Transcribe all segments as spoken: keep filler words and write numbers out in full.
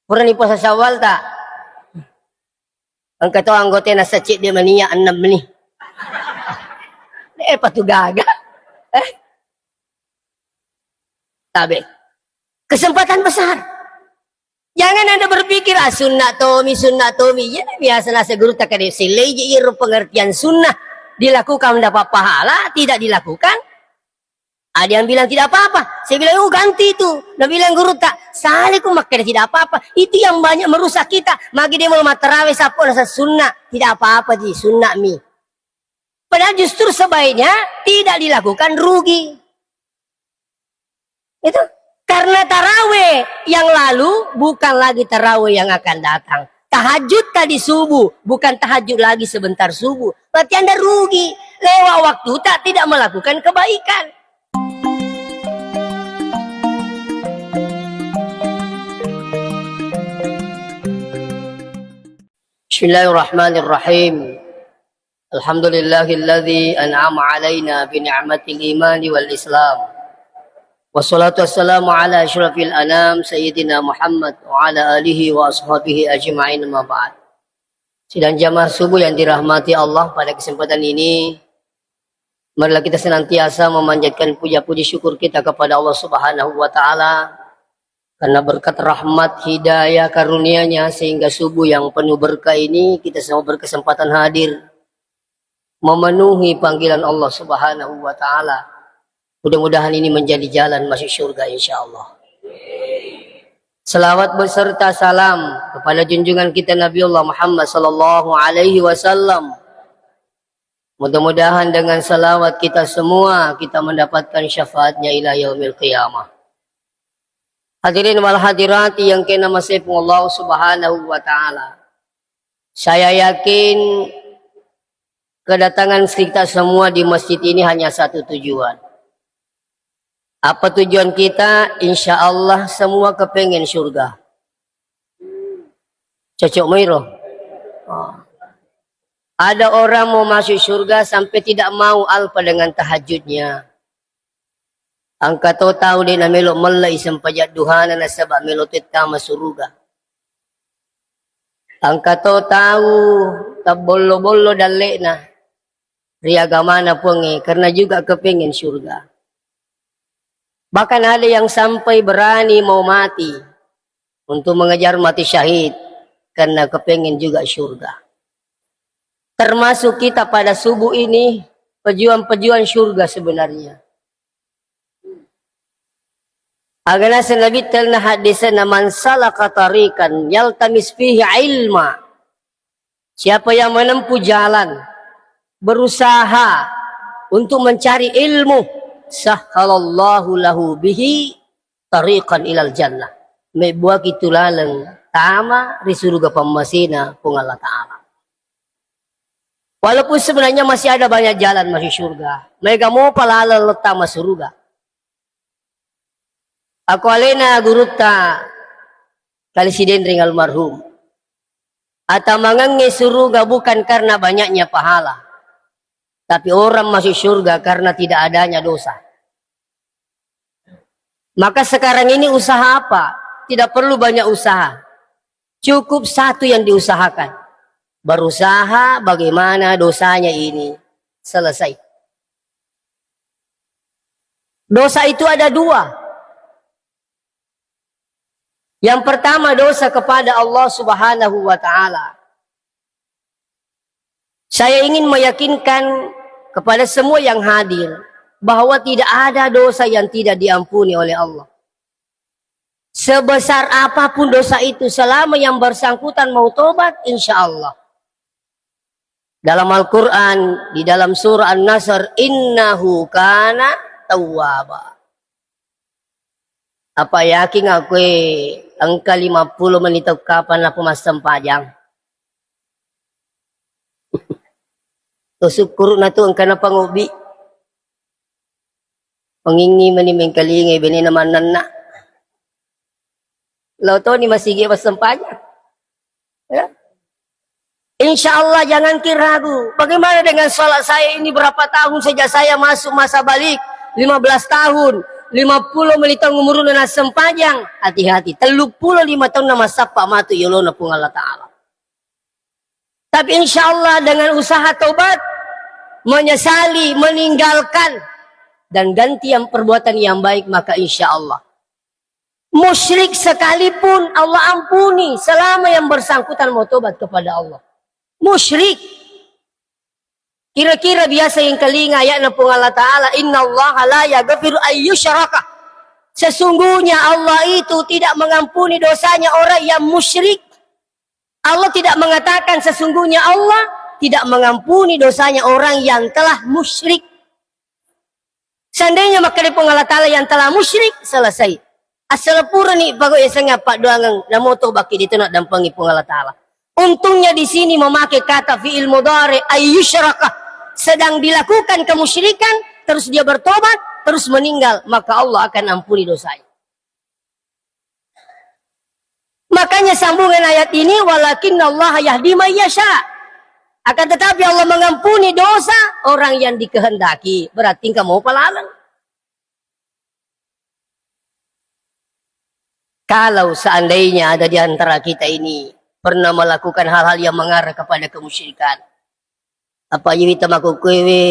Purani puasa Syawal ta? Engka to anggota nasa cedde mania enam meni. Eh, patu gaga. Eh? Tabe. Kesempatan besar. Jangan Anda berpikir, "Ah, sunna tomi, sunna tomi." Iya, biasa nasa guru tak ada selai je iro pengertian sunnah. Dilakukan mendapat pahala, tidak dilakukan, ada yang bilang tidak apa-apa. Saya bilang, "Oh, ganti itu." Nah, bilang guru tak, "Salah ku makkeda tidak apa-apa." Itu yang banyak merusak kita. Magi dia mau matarawe sapo nasa sunnah. Tidak apa-apa ji, sunnah mi. Padahal justru sebaiknya tidak dilakukan, rugi. Itu karena taraweh yang lalu bukan lagi taraweh yang akan datang. Tahajud tadi subuh, bukan tahajud lagi sebentar subuh. Berarti Anda rugi. Lewat waktu tak tidak melakukan kebaikan. Bismillahirrahmanirrahim. Alhamdulillahilladzi an'ama alaina bi ni'matil imani wal islam. Wassalatu wassalamu ala asyrafil anam sayyidina Muhammad wa ala alihi wa ashabihi ajma'in, amma ba'd. Sidang jamaah subuh yang dirahmati Allah, pada kesempatan ini marilah kita senantiasa memanjatkan puja puji syukur kita kepada Allah Subhanahu wa taala karena berkat rahmat, hidayah, karunia-Nya, sehingga subuh yang penuh berkah ini kita semua berkesempatan hadir memenuhi panggilan Allah Subhanahu wa taala. Mudah-mudahan ini menjadi jalan masuk surga, insya Allah. Salawat beserta salam kepada junjungan kita Nabiullah Muhammad sallallahu alaihi wasallam. Mudah-mudahan dengan salawat kita semua kita mendapatkan syafaatnya ila yaumil qiyamah. Hadirin wal hadirat yang kena masepung Allah Subhanahu wa taala. Saya yakin kedatangan kita semua di masjid ini hanya satu tujuan. Apa tujuan kita? Insya Allah semua kepengen surga. Cocok mairo. Oh. Ada orang mau masuk surga sampai tidak mau alpa dengan tahajudnya. Engka to tau de namelo mella isempajang duhana nasaba melo tettama suruga. Engka to tau tabbollo-bollo dalle'na ri agamana Puangnge karena juga kepengen surga. Bahkan ada yang sampai berani mau mati untuk mengejar mati syahid karena kepengen juga surga. Termasuk kita pada subuh ini pejuang-pejuang surga sebenarnya. Aga naseng Nabi telna hadisna, "Man salaka tariqan yaltamis fihi ilma." Siapa yang menempuh jalan, berusaha untuk mencari ilmu, sahhalallahu lahu bihi tariqan ilal jannah. Mebbuaki tu laleng tama ri suruga pammasena Puang Allah Ta'ala. Walaupun sebenarnya masih ada banyak jalan masuk surga. Mega mopa laleng lo tama suruga. Ako alena gurutta Kali Sidenreng almarhum. Atamangengnge suruga bukan karena banyaknya pahala, tapi orang masuk surga karena tidak adanya dosa. Maka sekarang ini usaha apa? Tidak perlu banyak usaha. Cukup satu yang diusahakan. Berusaha bagaimana dosanya ini selesai. Dosa itu ada dua. Yang pertama, dosa kepada Allah Subhanahu wa Ta'ala. Saya ingin meyakinkan kepada semua yang hadir bahwa tidak ada dosa yang tidak diampuni oleh Allah. Sebesar apapun dosa itu, selama yang bersangkutan mau tobat, insya Allah. Dalam Al-Quran, di dalam surah An-Nasr, "Innahu kana tawwaba." Apa yakin aku, eh, engka lima puluh menit tau kapan aku massempajang? Tuh syukur na tu engka na pangobbi. Pengingi meni mengkalingai benena mannanna. Lao toni masigi massempajang. Ya. Insya Allah jangan ki ragu. Bagaimana dengan sholat saya ini, berapa tahun sejak saya masuk masa balik? Lima belas tahun. lima puluh mili taung umuruna nassempajang, hati-hati. Telluppulo lima taunna massappa matu yolona Puang Allah Ta'ala. Tapi insya Allah dengan usaha tobat, menyesali, meninggalkan, dan ganti yang perbuatan yang baik, maka insya Allah. Musyrik sekalipun Allah ampuni selama yang bersangkutan mau tobat kepada Allah. Musyrik. Kira-kira biasa yang kelinga ayatna Puang Allah Ta'ala, "Innallaha la yaghfiru ayyusyraka." Sesungguhnya Allah itu tidak mengampuni dosanya orang yang musyrik. Allah tidak mengatakan sesungguhnya Allah tidak mengampuni dosanya orang yang telah musyrik. Seandainya makkeda Puang Allah Ta'ala yang telah musyrik, selesai. Assaleng purani pago yasengnge paddoangeng, namo tobakki, ditona dampengi Puang Allah Ta'ala. Untungnya di sini memakai kata fi'il mudhari, ayyusyraka. Sedang dilakukan kemusyrikan, terus dia bertobat, terus meninggal, maka Allah akan ampuni dosanya. Makanya sambungan ayat ini, "Walakinnallaha yahdi may yasha." Akan tetapi Allah mengampuni dosa orang yang dikehendaki. Berarti engka mopa laleng. Kalau seandainya ada di antara kita ini pernah melakukan hal-hal yang mengarah kepada kemusyrikan, apa iya wita makkukkuewe,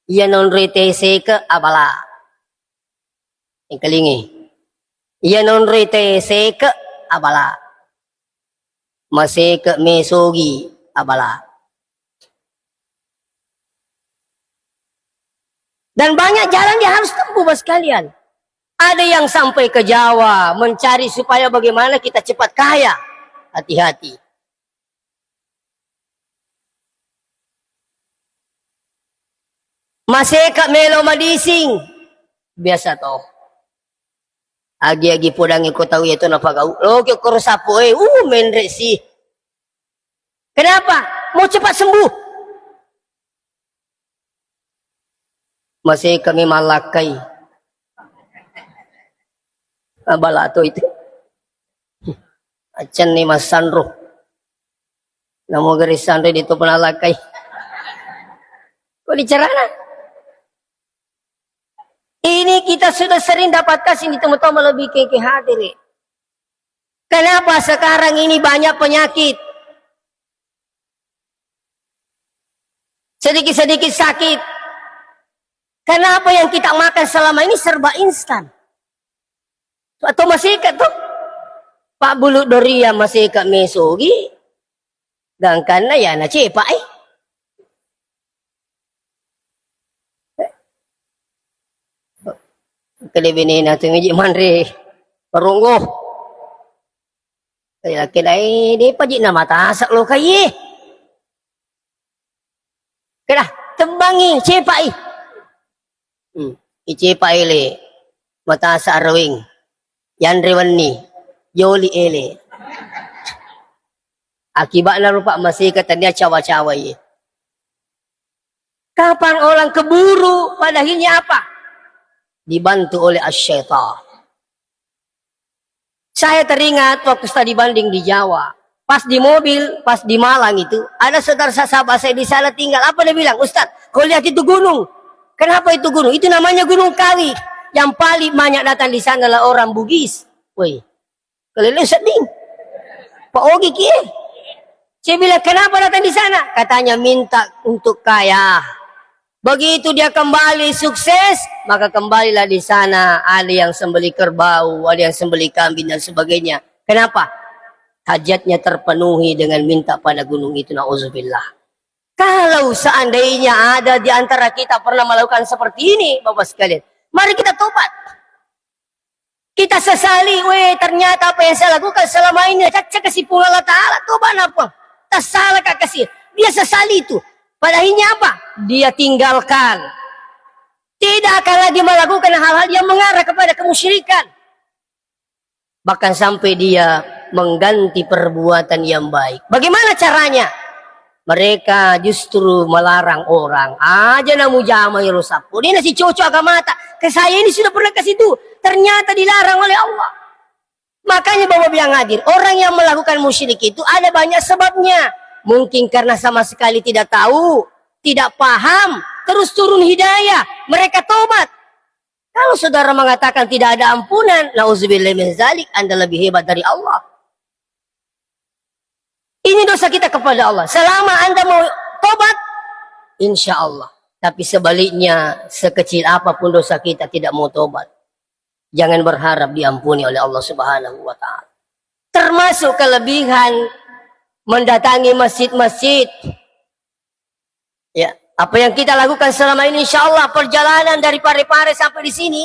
iya nonroi teh seke abala. Engkalingi. Iya nonroi teh seke abala. Maseke mesogi abala. Dan banyak jalan yang harus tempuh, Bapak sekalian. Ada yang sampai ke Jawa mencari supaya bagaimana kita cepat kaya. Hati-hati. Maseka melo madising. Biasa to. Agi-agi podangi ko tau iya to napagau. Loki koro sapo e, uh, menre si. Kenapa? Mau cepat sembuh. Maseka memang lakkai. Abala to itu. Acan ni masanro. Namo gari sanro di to pernah lakkai. Ko dicerana? Ini kita sudah sering dapatkan sini teman-teman lebih ke, ke hadir. Kenapa sekarang ini banyak penyakit? Sedikit-sedikit sakit. Karena apa yang kita makan selama ini serba instan. Atau masih ke tuh? Pak bulu doria masih ke mesogi. Gangkanna ya na cepa eh. Kede benena tu miji manre perunggu. Kede laki dai de paji na matasa lo kai. Keda tembangi cepai. Hmm. Icepai le matasa araweng. Yanre wenni joli ele. Akibatna rupa masih ketania cawa-cawa ye. Kapan orang keburu, padahalnya apa? Dibantu oleh asy-syaitan. Saya teringat waktu study banding di Jawa. Pas di mobil, pas di Malang itu, ada saudara sahabat saya di sana tinggal. Apa dia bilang? "Ustaz, kau lihat itu gunung." "Kenapa itu gunung?" "Itu namanya Gunung Kawi. Yang paling banyak datang di sana adalah orang Bugis." Woi, kelele sedding. Pak Ogi kie. Saya bilang, "Kenapa datang di sana?" Katanya, "Minta untuk kaya." Begitu dia kembali sukses, maka kembalilah di sana. Ada yang sembelih kerbau, ada yang sembelih kambing dan sebagainya. Kenapa? Hajatnya terpenuhi dengan minta pada gunung itu. Nauzubillah. Kalau seandainya ada di antara kita pernah melakukan seperti ini, Bapak sekalian, mari kita tobat. Kita sesali, "Weh, ternyata apa yang saya lakukan selama ini caca kasi Puang Allah Ta'ala, toba napa? Tasala ka kasi." Dia sesali itu. Pada akhirnya apa? Dia tinggalkan. Tidak akan lagi melakukan hal-hal yang mengarah kepada kemusyrikan. Bahkan sampai dia mengganti perbuatan yang baik. Bagaimana caranya? Mereka justru melarang orang. Aja namu jama iro sappo. Dia nasi cocok agamata. Ke saya ini sudah pernah ke situ. Ternyata dilarang oleh Allah. Makanya Bapak yang hadir, orang yang melakukan musyrik itu ada banyak sebabnya. Mungkin karena sama sekali tidak tahu, tidak paham, terus turun hidayah, mereka tobat. Kalau saudara mengatakan tidak ada ampunan, nauzubillah min zalik, Anda lebih hebat dari Allah. Ini dosa kita kepada Allah. Selama Anda mau tobat, insya Allah. Tapi sebaliknya, sekecil apapun dosa kita tidak mau tobat, jangan berharap diampuni oleh Allah Subhanahu wa Ta'ala. Termasuk kelebihan mendatangi masjid-masjid. Ya, apa yang kita lakukan selama ini, insya Allah, perjalanan dari Parepare sampai di sini,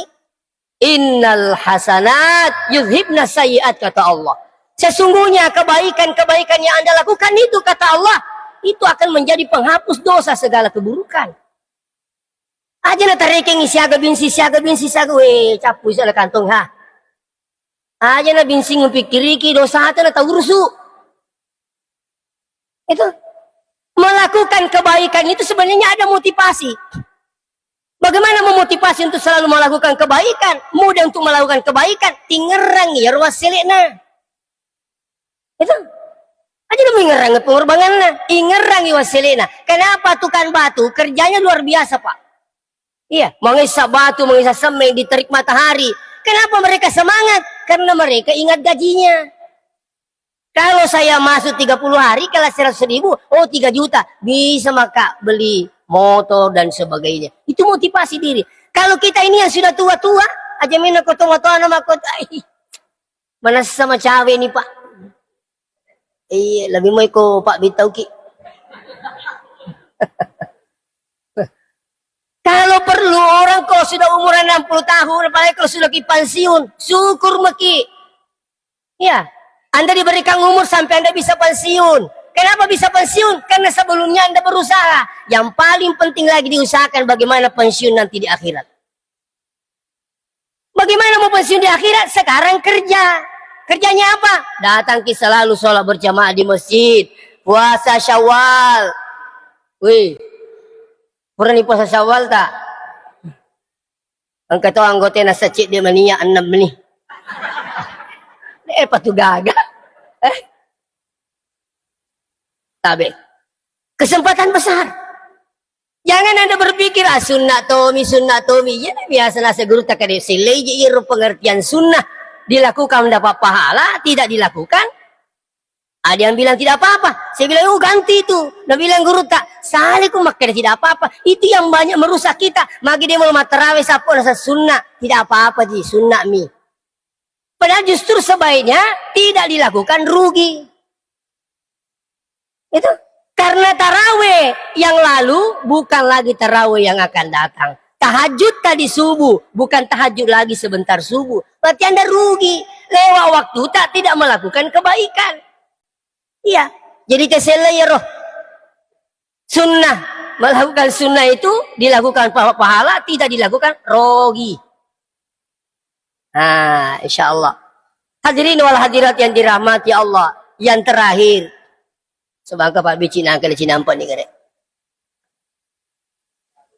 "Innal hasanat yuzhibna sayyiat," kata Allah. Sesungguhnya kebaikan-kebaikan yang Anda lakukan itu, kata Allah, itu akan menjadi penghapus dosa segala keburukan. Aja na tarekengi siaga binsi, siaga binsi, siaga, weh, cappu isala kantong, ha. Aja na binsi ngupikiriki dosata na taurusu. Itu. Melakukan kebaikan itu sebenarnya ada motivasi. Bagaimana memotivasi untuk selalu melakukan kebaikan? Mudah untuk melakukan kebaikan, tingerang ya ruas selekna. Itu. Aja na ingerang pengorbananna, ingerang i wasselekna. Kenapa tukang batu kerjanya luar biasa, Pak? Iya, mengesa batu, mengesa semen di terik matahari. Kenapa mereka semangat? Karena mereka ingat gajinya. Kalau saya masuk tiga puluh hari, kalau seratus ribu, oh, tiga juta, bisa maka beli motor dan sebagainya. Itu motivasi diri. Kalau kita ini yang sudah tua-tua, aja main ko tonga-tonga nama ko, ai, manessa macawe ni, Pak. Iya, lebih mau ko Pak Bitauki. Kalau perlu orang kalau sudah umur enam puluh tahun, apalagi kalau sudah ki pensiun, syukur meki. Iya, Anda diberikan umur sampai Anda bisa pensiun. Kenapa bisa pensiun? Karena sebelumnya Anda berusaha. Yang paling penting lagi diusahakan bagaimana pensiun nanti di akhirat. Bagaimana mau pensiun di akhirat? Sekarang kerja. Kerjanya apa? Datang ki selalu sholat berjamaah di masjid. Puasa Syawal. Wih, purani puasa Syawal tak? Engka to anggota na secik dia mania enam meni. Eh, patu gaga. Eh? Tabe. Kesempatan besar. Jangan Anda berpikir, "Ah, sunnah tomi, sunnah tomi." Iya, biasa nasa guru tak ada selai je iro pengertian sunnah. Dilakukan dapat pahala, tidak dilakukan, ada yang bilang tidak apa-apa. Saya bilang, "Oh, ganti itu." Nah, bilang guru tak, "Salah ku makkeda tidak apa-apa." Itu yang banyak merusak kita. Magi dia mau matarawe sapo nasa sunnah, tidak apa-apa ji, sunnah mi. Padahal justru sebaiknya tidak dilakukan, rugi. Itu karena taraweh yang lalu bukan lagi taraweh yang akan datang. Tahajud tadi subuh bukan tahajud lagi sebentar subuh. Berarti Anda rugi. Lewat waktu tak tidak melakukan kebaikan. Iya. Jadi tesella ya roh. Sunnah, melakukan sunnah itu dilakukan pa-, pahala, tidak dilakukan rogi. Nah, insya Allah. Hadirin wal hadirat yang dirahmati Allah, yang terakhir. Sebangka Pak Bici nangka di Cinampa nih, kare.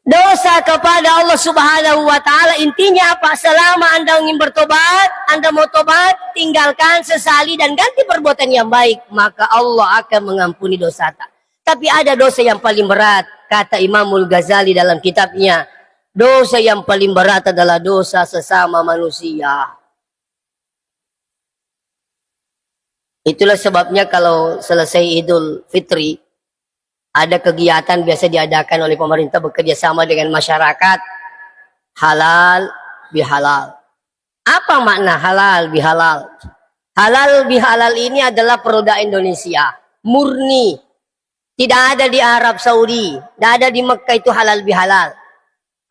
Dosa kepada Allah Subhanahu wa Ta'ala, intinya apa? Selama Anda ingin bertobat, Anda mau tobat, tinggalkan, sesali, dan ganti perbuatan yang baik, maka Allah akan mengampuni dosa ta. Tapi ada dosa yang paling berat, kata Imamul Ghazali dalam kitabnya, dosa yang paling berat adalah dosa sesama manusia. Itulah sebabnya kalau selesai Idul Fitri, ada kegiatan biasa diadakan oleh pemerintah bekerja sama dengan masyarakat, halal bihalal. Apa makna halal bihalal? Halal bihalal ini adalah produk Indonesia, murni. Tidak ada di Arab Saudi, tidak ada di Mekah itu halal bihalal.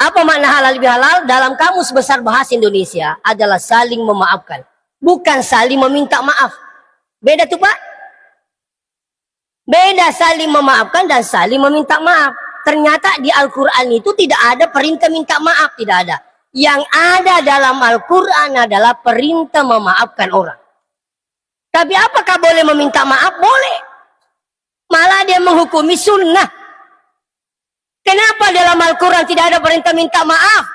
Apa makna halal bihalal? Dalam Kamus Besar Bahasa Indonesia adalah saling memaafkan, bukan saling meminta maaf. Beda tuh, Pak. Beda saling memaafkan dan saling meminta maaf. Ternyata di Al-Quran itu tidak ada perintah minta maaf, tidak ada. Yang ada dalam Al-Quran adalah perintah memaafkan orang. Tapi apakah boleh meminta maaf? Boleh. Malah dia menghukumi sunnah. Kenapa dalam Al-Quran tidak ada perintah minta maaf?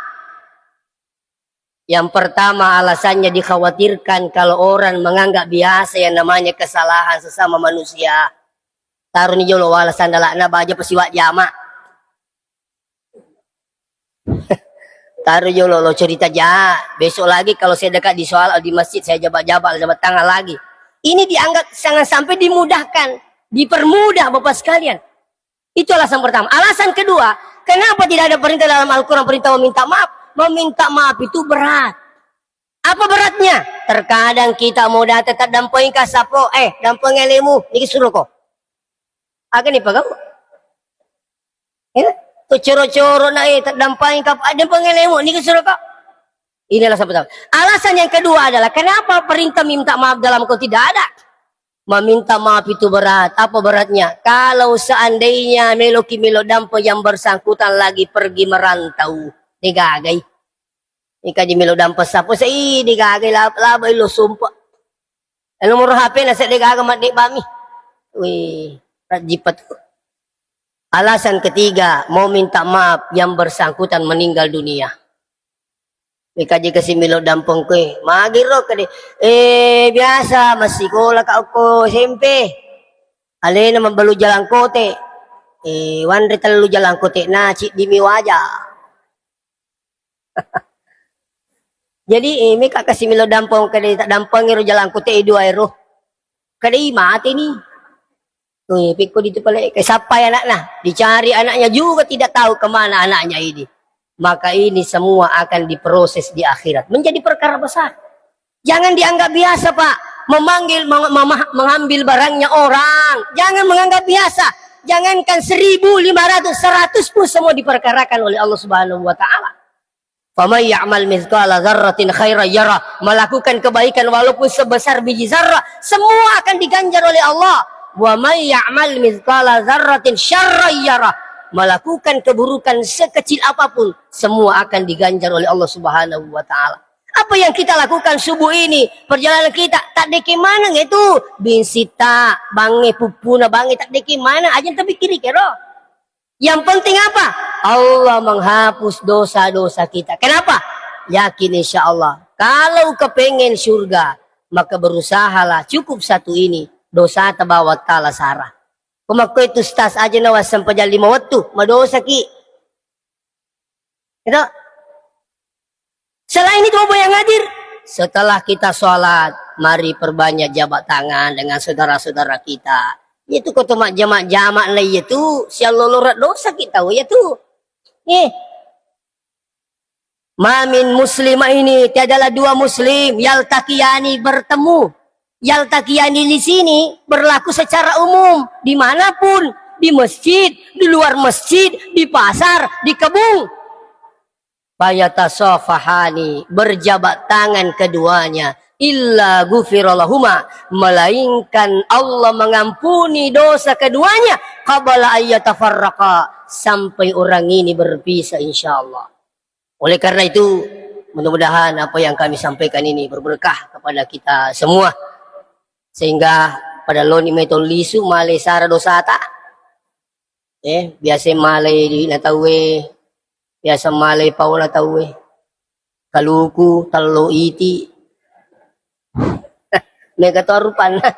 Yang pertama, alasannya dikhawatirkan kalau orang menganggap biasa yang namanya kesalahan sesama manusia. Taruh ni jolo wala sandalakna baja pasiwa jama. Taruh jolo lo cerita ja. Besok lagi kalau saya dekat di soal di masjid, saya jabat-jabat, jabat tangan lagi. Ini dianggap jangan sampai dimudahkan, dipermudah Bapak sekalian. Itu alasan pertama. Alasan kedua, kenapa tidak ada perintah dalam Al-Quran, perintah meminta maaf? Meminta maaf itu berat. Apa beratnya? Terkadang kita mau datang, tak dampengin ka sapo, eh, dampengin lemu, niki suruh ko. Aga ni pagau? Ya, tu coro-coro na, eh, tak dampengin ka, ah, dampengin lemu, niki suruh ko. Ini alasan pertama. Alasan yang kedua adalah kenapa perintah minta maaf dalam kau tidak ada? Meminta maaf itu berat. Apa beratnya? Kalau seandainya meloki melo dampe yang bersangkutan lagi pergi merantau, degagai. Ika di melo dampe sapo sai degagai la-, laba ilo sompa. Nomor H P na sedde gaga madde bami. Wih, rajjipat. Alasan ketiga, mau minta maaf yang bersangkutan meninggal dunia. Meka jika si melo dampengku, eh, magiro kede, eh, biasa massikola ka okko S M P. Alena mabbalu jalan kote. Eh, wanre tellu jalan kote na ciddimi waja. Jadi, eh, meka kasi melo dampeng kede tak dampengi ro jalan kote dua ero. Kede mati ni. Tuh, pikko ditu pale, eh, sappai anaknya, dicari anaknya juga tidak tahu kemana anaknya ini. Maka ini semua akan diproses di akhirat. Menjadi perkara besar. Jangan dianggap biasa, Pak. Memanggil, meng-, memah-, mengambil barangnya orang. Jangan menganggap biasa. Jangankan seribu, lima ratus, seratus pun semua diperkarakan oleh Allah Subhanahu wa Ta'ala. Faman ya'mal mithqala dzarratin khairan yarah. Melakukan kebaikan walaupun sebesar biji zarrah, semua akan diganjar oleh Allah. Wa man ya'mal mithqala dzarratin syarran yarah. Melakukan keburukan sekecil apapun, semua akan diganjar oleh Allah Subhanahu wa Ta'ala. Apa yang kita lakukan subuh ini, perjalanan kita, tak deke maneng itu, binsita, bange, pupuna, bange, tak deke maneng, aja terpikir kero. Yang penting apa? Allah menghapus dosa-dosa kita. Kenapa? Yakin insya Allah. Kalau kepengen surga, maka berusahalah cukup satu ini. Dosa tabawa tala sarah. Kumakko itu stas aja nawa sempajang lima wettu, madosa ki. Itu. Selain itu, Bapak yang hadir, setelah kita sholat, mari perbanyak jabat tangan dengan saudara-saudara kita. Itu kau tu mak jamak-jamak na iya tu, siang lolorat dosa kita, oh, iya tu. Eh. Mamin muslimah ini, tiadalah dua muslim, yaltaqiyani bertemu. Yaltaqiyani di sini berlaku secara umum, dimanapun, di masjid, di luar masjid, di pasar, di kebun. Fayatasafahani, berjabat tangan keduanya, illa ghufira lahuma, melainkan Allah mengampuni dosa keduanya, qabla ayyatafarraqa, sampai orang ini berpisah, insya Allah. Oleh karena itu, mudah-mudahan apa yang kami sampaikan ini berberkah kepada kita semua, sehingga pada loni meto lisu male sara dosata. Eh, biasa malai dui'na tauwe, biasa malai paona tauwe. Kaluku, tello iti. Mega to rupanna.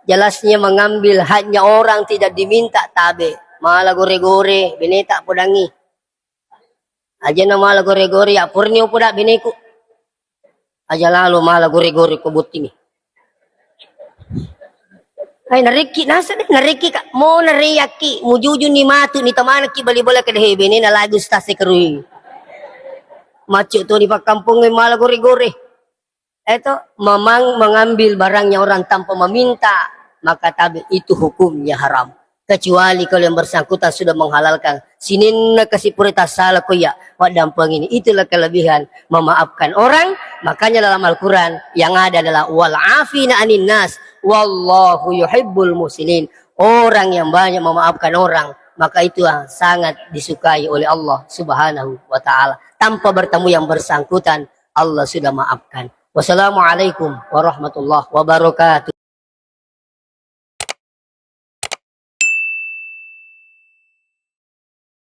Jelasnya mengambil haknya orang tidak diminta tabe. Mala gore-gore, beneta podangi. Aja na mala gore-gore, ya purni poda beneku. Aja lalo mala gore-gore ko botting. Ai, narekki nasa deh, narekki ka, mo nareyakki, mujujuni matu, ni tamanaki bali bola ke deh, bene na lagi ustaz sekerui. Macet tu di pakkampung mala gore-gore. Itu memang mengambil barangnya orang tanpa meminta, maka tabe itu hukumnya haram. Kecuali kalau yang bersangkutan sudah menghalalkan. Sininna kasi pura tasala ko ya, waddampengini. Itulah kelebihan memaafkan orang. Makanya dalam Al-Quran yang ada adalah wal afina anin nas, wallahu yuhibbul muhsinin. Orang yang banyak memaafkan orang, maka itu yang sangat disukai oleh Allah Subhanahu wa Ta'ala. Tanpa bertemu yang bersangkutan, Allah sudah maafkan. Wassalamualaikum warahmatullahi wabarakatuh.